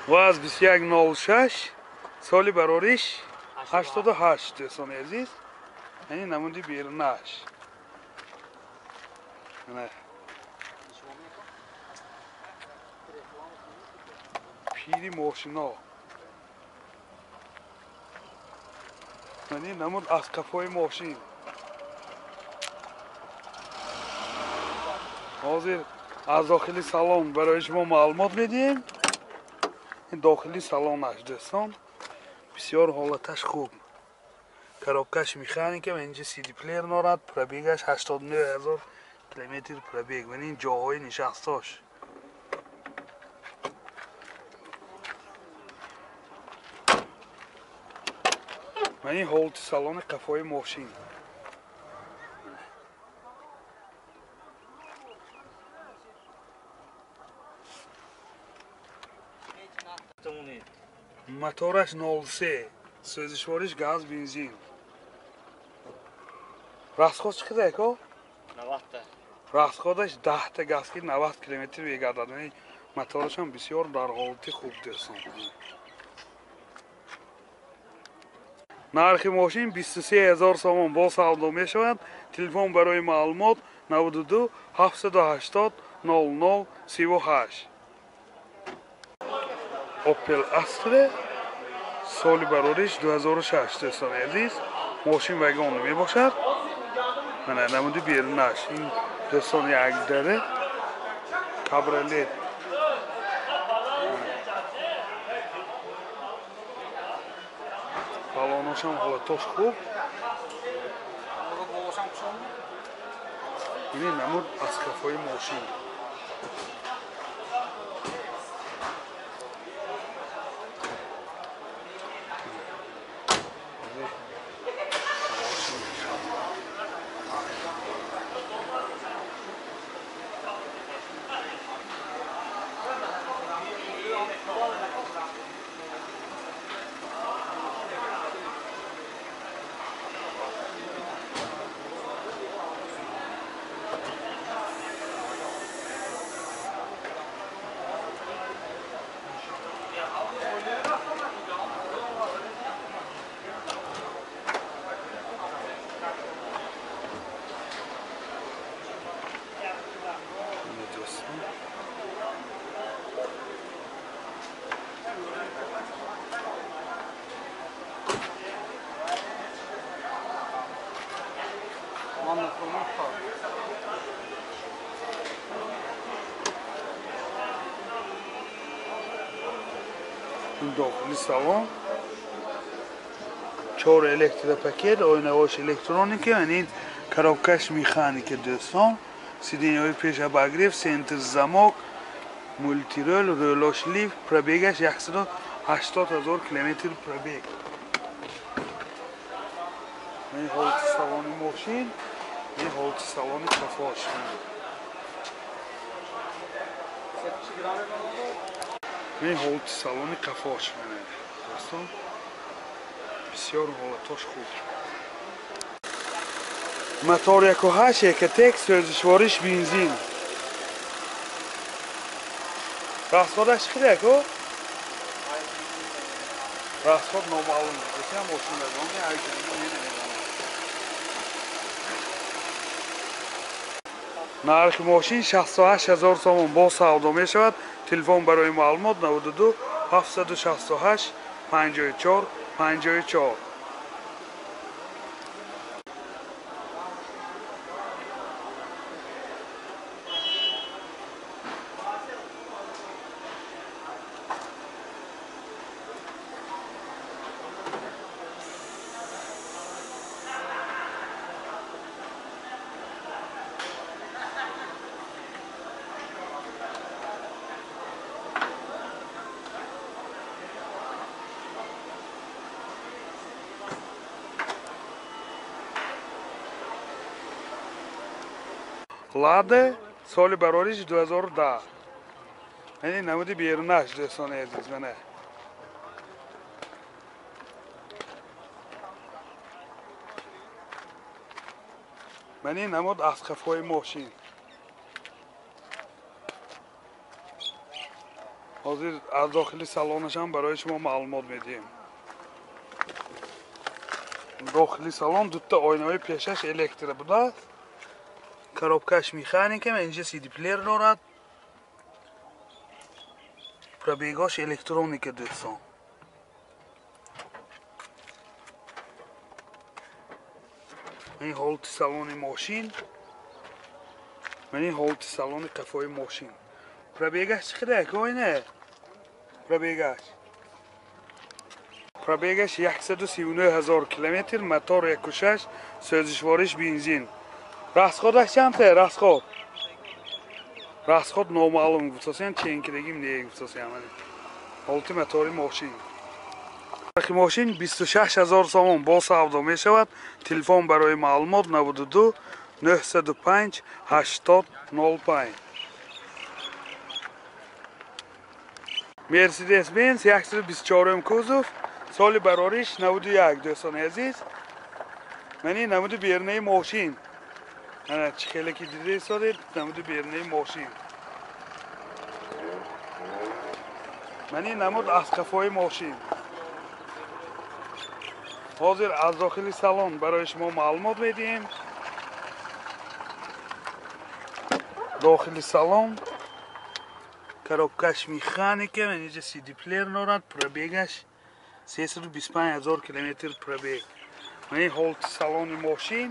ВАЗ 2106 соли барориш 88 дӯстони азиз. Яъне намуди берунаш. Пири мошино. Яъне намуд аз қафои мошин. Ҳозир аз дохили салон барои шумо маълумот медиҳем. Дохили салонаш дӯстон бисёр ҳолаташ хуб. Коробкаш механика ва инҷа CD плеер дорад. Пробегаш 89 000 километр пробег. Ва ин ҷоҳои нишастош. Ва ин ҳолати салони қафои мошин. Мотораш 03, сӯзишвориш газ, бензин. Расход чӣ қадар ко? 90. Расходаш 10 та газ ки 90 километр мегардад. Моторашам бисёр дар ҳолати хуб дӯстон. Нархи мошин 23 000 сомон бо савдо мешавад. Телефон барои маълумот 92 780 00 38. Opel Astra соли барориш 2006 дӯстони азиз. Мошин вагон мебошад. Мана намуди берунаш. Ин дӯстон як даре кабриолет. Балоношам ҳолатош хуб. Ин намуд аз қафои мошин. Дохили салон чор электропакет, оинаҳош электроника, ин коробкаш механика дӯстон. Сиденьяҳои пеш обогрев, центр замок, мультируль, рулош лифт, пробегаш 180 000 километр пробег. Ин ҳолати салони мошин, ин ҳолати салони қафош. Ин ҳолати салони қафош дӯстон бисёр ҳолатош хуб. Мотор 1.8 Ecotec, сӯзишвориш бензин. Расходаш чӣ қадар ко? Расход номаълум. Дӯстон мошин вагони намедонам. Нархи мошин 68 000 сомон бо савдо мешавад. Телефон барои маълумот 92 768 54 54. Лада соли барориш 2010. Яъне намуди берунаш дӯстони азиз. Мана Ман ин намуд аз қафои мошин. Ҳозир аз дохили салонаш ҳам барои шумо маълумот медиҳем. Дохили салон дута ойнаҳои пешаш электро будааст. Коробкаш механика, инҷа CD-плеер дорад. Пробегаш электроника дӯстон. Ин ҳолати салони мошин. Ман ин ҳолати салони қафои мошин. Пробегаш чӣ қадар оина? Пробегаш. Пробегаш 139 000 километр, мотор 1.6, сӯзишвориш бензин. Расходаш чанд? Расход. Расход номаълум гуфтасиям, ченкидагим не гуфтасиям. Ҳолати мотори мошин. Нархи мошин 26 000 сомон бо савдо мешавад. Телефон барои маълумот 92 905 80 05. Мерседес Бенз 124 кузов, соли барориш 91 дӯстони азиз. Ман ин намуди берунаи мошин. Ана чӣ хеле ки дида истодед, намуди берунаи мошин. Ман ин намуд аз қафои мошин. Ҳозир аз дохили салон барои шумо маълумот медиҳем. Дохили салон коробкаш механика, инҷа CD-плеер дорад, пробегаш 325 000 километр пробег. Ман ин ҳолати салони мошин.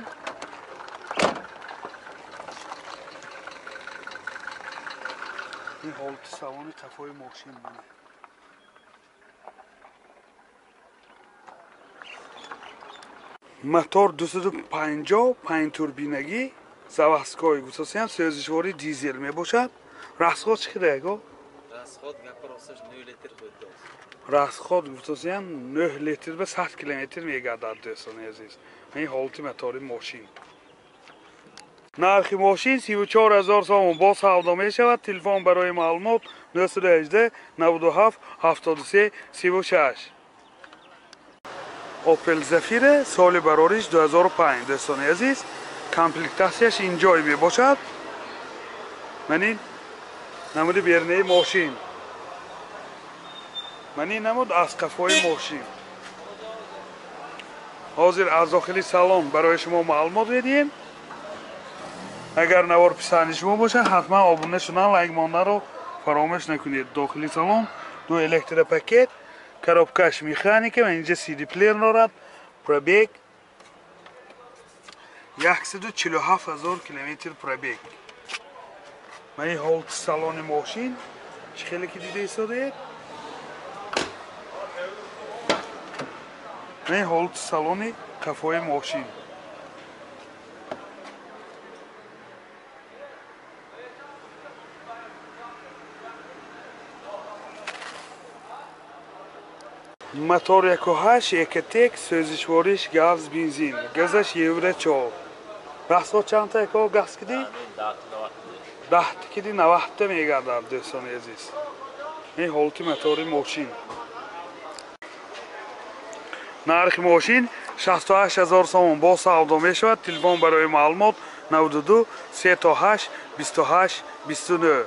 Ин ҳолати салони қафои мошин. Мотор 250 панҷ турбинагӣ заводской гуфтасиям, сӯзишвори дизел мебошад. Расход чӣ қадар го? Расход гапи росташ 9 литр буд. Расход гуфтасиям 9 литр ба 100 километр мегардад дӯстони азиз. Ин ҳолати мотори мошин. Нархи мошин 34 000 сомон бо савдо мешавад. Телефон барои маълумот 918 97 73 36. Opel Zafira соли барориш 2005 дӯстони азиз. Комплектатсияш инҷой мебошад. Ман ин намуди берунаи мошин. Ман ин намуд аз қафои мошин. Ҳозир аз дохили салон барои шумо маълумот медиҳем. Агар навор писанди шумо бошад, ҳатман обуна шудан, лайк монданро фаромӯш накунед. Дохили салон ду электропакет, коробкаш механика, инҷа CD-плеер дорад, пробег 147 000 километр пробег. Ман ин ҳолати салони мошин чӣ хеле ки дида истодаед. Ман ин ҳолати салони қафои мошин. Мотор 1.8 Экотек, сӯзишвориш газ бензин, газаш евро 4. Расход чандта яко газ киди? 10 киди 90 мегардад дӯстони азиз. Ин ҳолати мотори мошин. Нархи мошин 68 000 сомон бо савдо мешавад. Телефон барои маълумот 92 38 28 29.